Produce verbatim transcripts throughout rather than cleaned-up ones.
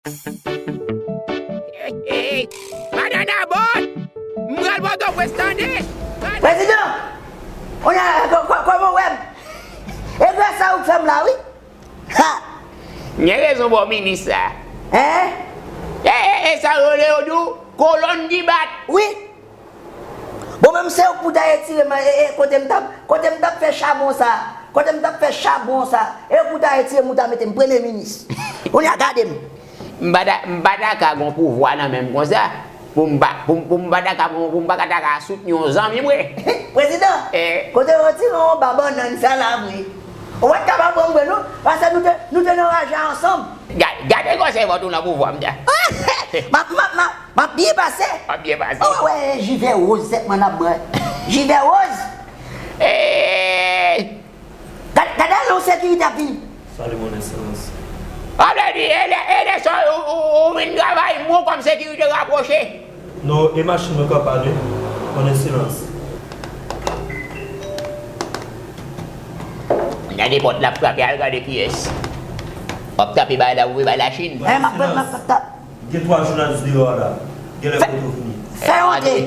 Hey, hey, banana boat! M pral Pòtoprens tande! Prezidan! Kounye a, kò-, kò-, kòman w wè m? E grasa ou k fè m la, wi. Ha! Gen rezon bò minis sa. Hein? E, e, e sa yo rele yo di w, kolonn ki bat. Wi. Bon, menm se ou k pou ta retire m, e, e, kote m t ap, kote m t ap fè chabon sa, kote m t ap fè chabon sa, e ou k pou ta retire m, ou ta mete m premye minis. Kounye a, gade m. M pa ta, m pa ta ka gon pouvwa nan men m konsa, pou m pa, pou, pou m pa ta ka, pou m pa ka ta ka soutni yon zanmi m vre. Prezidan, eh, kote w retire yon ba bannann sa la vre? Ou pa t ka ba m vre non, paske nou te, nou te nan raje a ansanm. Ga-, gade konsèy vòt ou nan pouvwa m ta. M ap, m ap, m ap, m ap byen pase. M ap byen pase. Ou wè, wè, jivè woz, sèt mwen ap bwè. Jivè woz. Eh, Gad, gad alon sekirite ap vini. Salut, mon excellence. Sa vle di, ele-, eleksyon, ou, ou, ou vin travay, mwen kòm sekirite rapwoche. Non, e machin mwen k ap ale, mon excellence. Gade pòt la ap frape, al gade kiyès. W ap tape bay la, ouvri bay la Chin. Eh, m ap, m ap, m ap tap. Gen twa jounalis deyò a la. Genlè kote w vini. Fè yon te.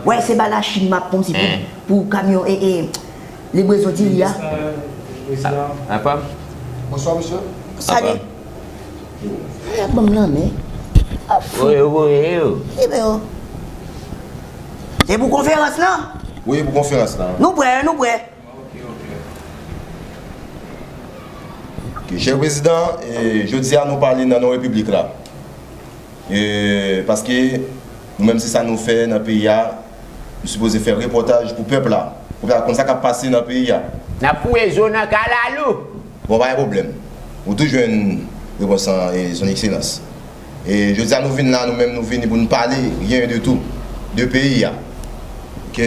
Wè, se ba la Chin m ap pran si pou, pou kamyon, e, e, livrezon diri a. Prezidan. Apa? Bonswa, mesye. Sali. Apa? Ay, ap ban m lanmen. Ap fou. Voye, voye yo. Ebe yo. Se pou konferans lan? Wi, pou konferans lan. Nou prè, nou prè. Ok, chè prezidan, e, jodi a nou pale nan non repiblik la. E, paske nou menm se sa nou fè nan peyi a, nou sipoze fè repòtaj pou pèp la. Pou pèp la konn sa k ap pase nan peyi a. N ap fouye zo nan kalalou. Bon, pa gen pwoblèm. Ou tou jwenn repons lan, e, son ekselans. E jodi a nou vin la, nou menm nou vini pou nou pale, rien de tout, de peyi a. Ok?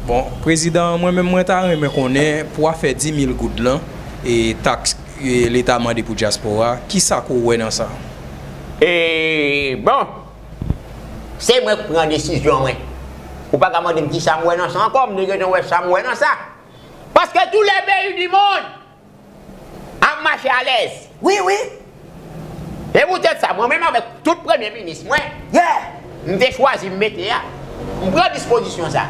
Bon, prezidan, mwen menm mwen ta renmen konnen pou afè di mil goud lan, e taks, e, leta mande pou dyaspora, kisa ke w wè nan sa? E, bon, se mwen k pran desizyon mwen. Ou pa ka mande m kisa m wè nan sa ankò, m te gentan wè sa m wè nan sa. Paske tous les pays du monde ap mache alèz. Wi, wi. E poutèt sa, mwen menm avèk tout premye minis mwen, yeah, m te chwazi m mete a, m pran dispozisyon sa.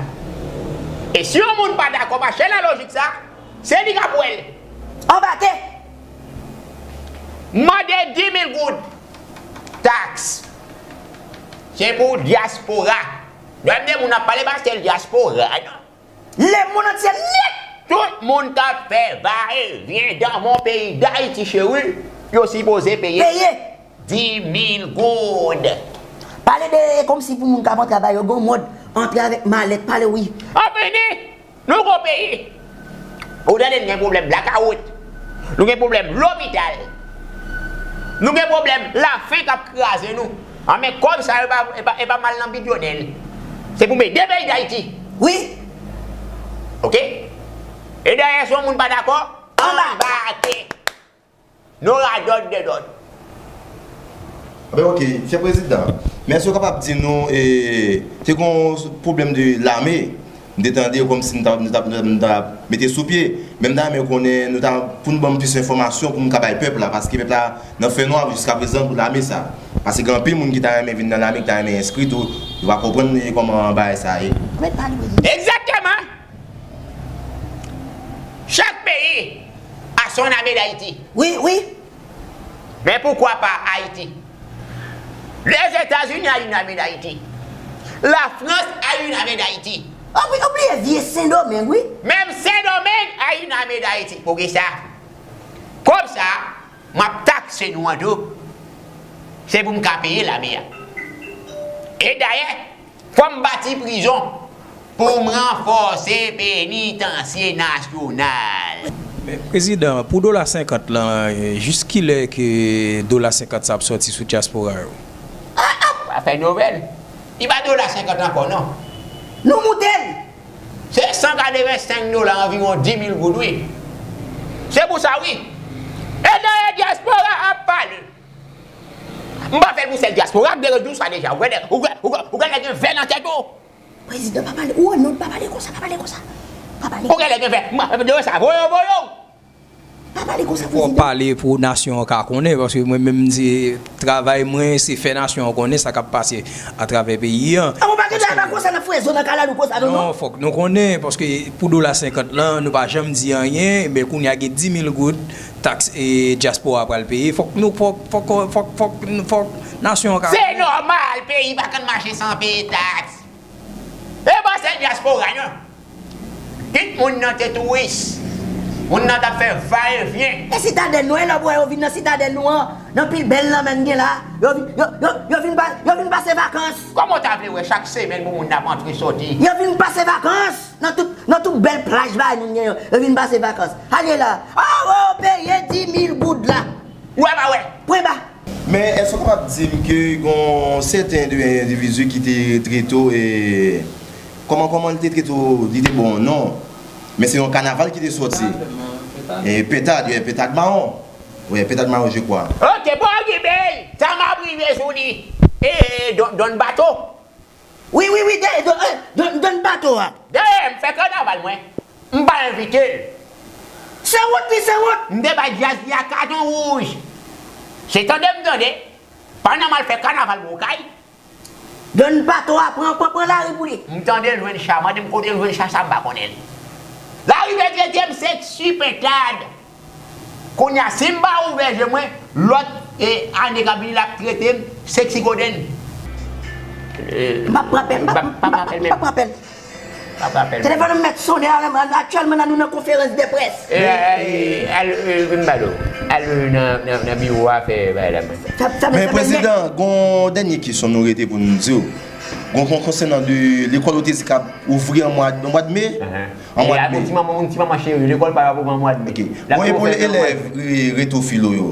E si yon moun pa dakò, mache nan lojik sa, se li k ap wè l. Anbake. M mande di mil goud taks. Se pou dyaspora. Lè m de moun ap pale, pa sèl dyaspora, non. Lemonn antye nèt! Tout moun k ap fè va e vyen dans mon pays d'Haïti chéri, yo sipoze peye. Peye. Di mil goud. Pale de, e kòmsi pou moun ka pran travay yo, gon mòd antre avèk malèt, pale wi. Anfini, nou gon peyi. Ou tande n gen pwoblèm blakawout. Nou gen pwoblèm lopital. Nou gen pwoblèm lafen k ap kraze nou. An men kòb sa yo pa, e pa, e pa mal nan bidyonè l. Se pou m ede peyi Dayiti. Wi. Ok? E dayè si yon moun pa dakò, anbake. Nou radòt dedòt. Anben ok, chè prezidan. Men èske w kapab di nou, e, te gon pwoblèm de lame? M te tande yo kòmsi nou t ap, nou t ap, nou t ap, nou t ap mete sou pye. Men m ta renmen konnen, nou ta, pou nou ban m plis enfòmasyon pou m ka bay pèp la, paske pèp la nan fènwa jiskaprezan pou lame sa. Paske gen anpil moun ki ta renmen vin nan lame, ki ta renmen enskri tou, yo pa konprann kòman bagay sa ye. Mèt pale, prezidan. Egzakteman! Chak peyi a son lame Dayiti. Wi, wi. Men poukwa pa Ayiti? Lèzetazini a yon lame Dayiti. Lafrans a yon lame Dayiti. Ou bli-, ou bliye vye Sendomeng, wi. Menm Sendomeng a yon lame Dayiti. Poukisa? Kòb sa, m ap takse nou an tou. Se pou m ka peye lame a. E dayè, fò m bati prizon pou m ranfòse penitansye nasyonal. Men, prezidan, pou dola senkant lan, e, jis kilè ke dola senkant sa ap sòti sou dyaspora yo? A, a, pa fè nouvèl. Li pa dola senkant ankò, non. Nou moute l. Se san katrevensenk dola, anviwon di mil goud, wi. Se pou sa, wi. E dayè dyaspora ap pale. M pa fè l pou sèl dyaspora, m te di w sa deja. Ou genlè, ou genlè, ou genlè, ou genlè gen vè nan tèt ou. Prezidan, pa pale, ou wè non, pa pale konsa, pa pale konsa. Pa pale. Ou genlè gen vè, m ap di w sa, voye w, voye w. Pa Pale konsa, prezidan. Fò pale pou nasyon an ka konnen, paske mwen menm se travay mwen, se fè nasyon an konnen sa k ap pase atravè peyi an. An, ou pa gen dwa pa konsa nan fwe zo nan kalalou konsa non, non. Non, fòk nou konnen, paske pou dola senkant lan, nou pa janm di anyen, men kounye a gen dis mil goud taks e dyaspora pral peye. Fòk nou, fòk, fòk, fòk, fòk, fòk nasyon an ka konnen. Se nòmal, peyi pa konn mache san peye taks. E pa sèl dyaspora non. Kit moun nan te touris, moun nan t ap fè va e vyen. E sitadèl nou, e lè w wè yo vin nan sitadèl nou an, nan pil bèl lanmè n gen la, yo vin, yo, yo, yo vin pa, yo vin pase vakans. Kòman w ta vle wè chak semèn pou moun nan ap antre soti? Yo vin pase vakans nan tout, nan tout bèl plaj bagay nou gen yo. Yo vin pase vakans. Ale la. Oh, oh, peye dis mil goud la. Ou wè pa wè? Pwen ba. Men, èske w kapab di m ke gon sèten de endividi ki te trete w, e, kòman, kòman li te trete w, li te ba w non? Men se yon kanaval ki te sòti. E, Pentad, e, Pentad Mawon. Wi, Pentad Mawon, je crois. Ok, bon, ok, ben, sa m ap rive sou li. E, e, Don, Don Bato. Wi, wi, wi, de, de, eh, donn, donn bato a. Dayè, m fè kanaval mwen. M pa envite l. Se wont li, se wont. M te bay djaz li a katon wouj. Se tande m tande. Pandan m al fè kanaval mwen kay. Donn bato a, pran, pran, pran lari pou li. M tande l jwenn cha, mande m kote l jwenn cha sa, m pa konnen l. Lari te trete m seksi pentad. Kounye a, si m pa ouvè je mwen, lòt, e, ane k ap vini, l ap trete m seksi kodenn. E, m ap pran apèl, m ap, m ap, m ap pran apèl. M ap pran apèl. Telefòn m mèt sonnen, a, aktyèlman, nou nan konferans de près. E, e, al, e, m ba l, al, e, nan, nan, nan biwo a fè bagay la, men. Men, prezidan, gon dènye kesyon nou rete pou nou di w. Gon, gon konsènan de lekòl ou te di k ap ouvri an mwa, an mwa de me? An mwa de me. Yon ti manman, yon ti manman cheri, lekòl pa yo ap ouvri an mwa de me. Ok. Bon, e pou elèv, e, retro filo yo?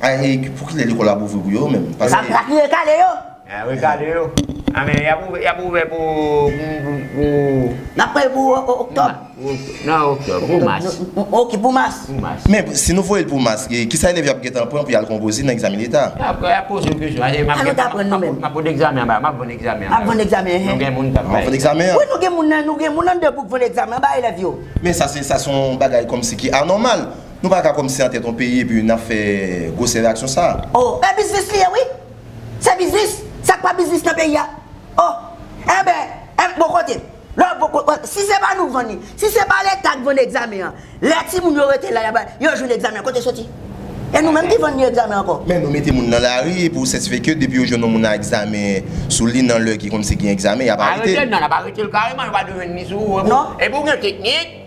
A, e pou kilè lekòl ap ouvri pou yo menm? Paske sa ki rekale yo. A, rekale yo. A, men y ap ouvè, y ap ouvè pou, pou, pou, pou. N ap peye pou o-, o-, oktòb. Pou, nan oktòb, pou mas. Ok, pou mas. Pou mas. Men si nou voye l pou mas, e, kisa elèv yo ap gentan pran pou y al konpoze nan egzamen leta? Y ap, y ap poze yon kesyon. A, nou ta aprann nou menm. M ap pote egzamen anba, m ap vann egzamen anba. Ap vann egzamen, hen. Nou gen moun k ap vann egzamen an. Wi, nou gen moun nan, nou gen moun anndan pou vann egzamen anba elèv yo. Men sa se, sa se yon bagay kòmsi ki anòmal. Nou pa ka kòmsi an tèt yon peyi epi n ap fè gwosè reyaksyon sa. Oh, e biznis li ye, wi. Se biznis. Sa k pa biznis nan peyi a? Oh, enben, en, bon kote. Lè, bon, ko-, si se pa nou k vann li, si se pa leta k vann egzamen an, lè timoun yo rete la, y ap, yo jwenn egzamen an, kote soti? E nou menm ki vann li egzamen ankò. Men nou mete moun nan lari pou sètifye ke depi yo jwenn yon moun nan egzamen sou li nan lè ki kòmsi gen egzamen, y ap arete l. Arete l, non, y ap arete l kareman, yo pa dwe jwenn li sou ou. Non. Epi ou gen teknik,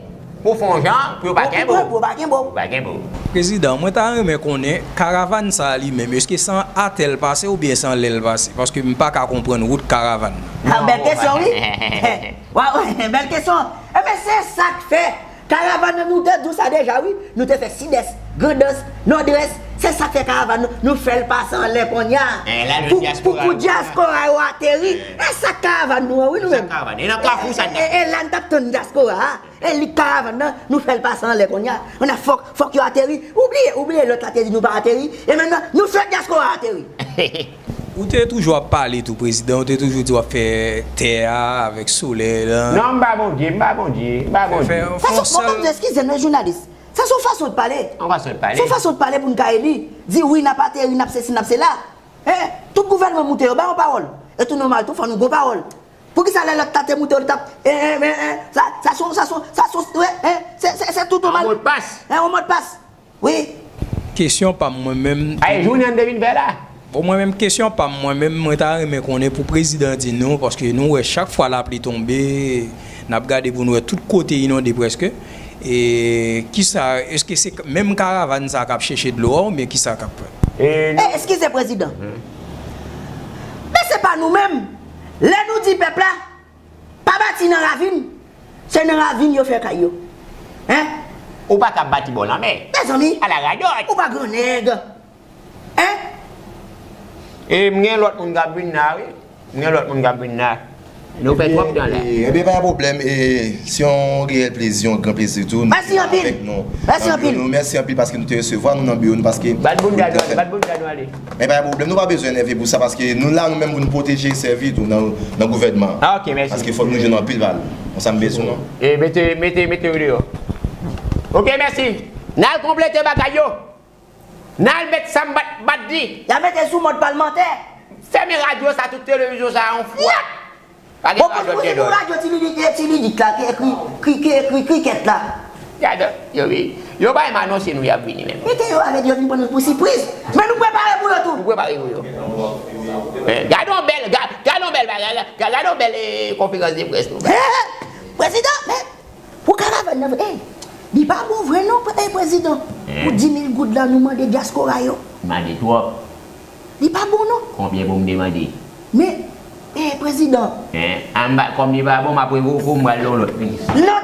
pou fè yon jan, pou yo pa kenbe w. Pou yo pa kenbe w. Pou yo pa kenbe w. Prezidan, mwen ta renmen konnen, karavàn sa a li menm, èske se an atè l pase oubyen se anlè l pase? Paske m pa ka konprann wout karavàn nan. A, bèl kesyon, wi. Wa-, bèl kesyon. Enben, se sa k fè karavàn nan, nou te di w sa deja, wi. Nou te fè Sidès, Grandans, Nòdès. Se sa k fè karavàn nou, nou fè l pase anlè kounye a. Pou, pou, pou dyaspora yo ateri. E sa k karavàn nou an, wi, nou menm. E, e, e la n t ap tann dyaspora a. E li karavàn nan, nou fè l pase anlè kounye a. Kounye a fòk, fòk yo ateri. Ou bliye, ou bliye lòt la te di nou pa ateri. E mentnan, nou fè dyaspora ateri. Ou te toujou ap pale tou, prezidan. Ou te toujou di w ap fè tè a avèk solèy la. Non, m pa Bondye, m pa Bondye, m pa Bondye. Fè, fè, fè yon sèl. Bon, Bondye, eskize m, jounalis. Sa se yon fason de pale. Yon fason de pale. Se yon fason de pale pou n ka eli. Di wi, n ap ateri, n ap sesi, n ap sela. Hein? Tout gouvènman moute yo ba yon pawòl. E tou nòmal tou, fò nou gon pawòl. Poukisa lè lòt la te moute, li t ap, eh, eh, eh, eh, sa, sa son, sa son, sa son, eh, eh, se, se, se tout nòmal. Yon modpas. Eh, yon modpas. Wi. Kesyon pa m mwen menm. Ay, jounen an te vin fè la. Bon, mwen menm, kesyon pa m mwen menm, mwen ta renmen konnen pou prezidan di nou, paske nou wè chak fwa lapli tonbe, n ap gade pou n wè tout kote inonde prèske. E kisa, èske se menm karavàn sa k ap chèche dlo a oubyen kisa k ap fèt? E, eskize prezidan. Men se pa nou menm. Lè nou di pèp la, pa bati nan ravin, se nan ravin yo fè kay yo. Hein? Ou pa ka bati bò lanmè. Mezanmi. Ala radòt. Ou pa gran nèg. Hein? E m gen lòt moun k ap vin la, wi. M gen lòt moun k ap vin la. Nou fè twòp tan la. Ebyen, ebyen, pa gen pwoblèm. E, se yon reyèl plezi, yon gran plezi tou. Mèsi anpil. Mèsi anpil. Mèsi anpil paske nou te resevwa nou nan biwo nou, paske bat bounda nou ale, bat bounda nou ale. Men pa gen pwoblèm, nou pa bezwen nève pou sa, paske nou la, nou menm, pou nou pwoteje e sèvi tou nan, nan gouvènman an. Ah, ok, mèsi. Paske fòk nou jwenn anpil bal. Konsa m bezwen, non? E mete, mete, mete yo deyò. Ok, mèsi. N al konplete bagay yo. N al met Sam Bat, Bat di. Y a mete sou mòd palmantè. Fèmen radyo sa, tout televizyon sa, yon fwa. Pa gen radyo ki gen dòt. Radyo ti li, ti li dit la, ki ekri, ki, ki ekri krikèt la. Gade, yo, wi. Yo pa menm anonse nou y ap vini menm. Mete yo avèk yo vin pran nou pou sipriz. Men nou prepare pou yo tou. Nou prepare pou yo. Eh, gade yon bèl, ga- gade yon bèl bagay la. Ga- Gade yon bèl eh, konferans de près nou. Eh, prezidan, men, pou karavàn nan, eh, li pa bon vre non, eh, prezidan. Pou dis mil goud la, nou mande dyaspora yo. Mande twòp. Li pa bon non. Konbyen pou m demande? Men, eh, prezidan. Eh, anba, kòm li pa bon, m ap revoke w, m pral yon lòt minis. Non,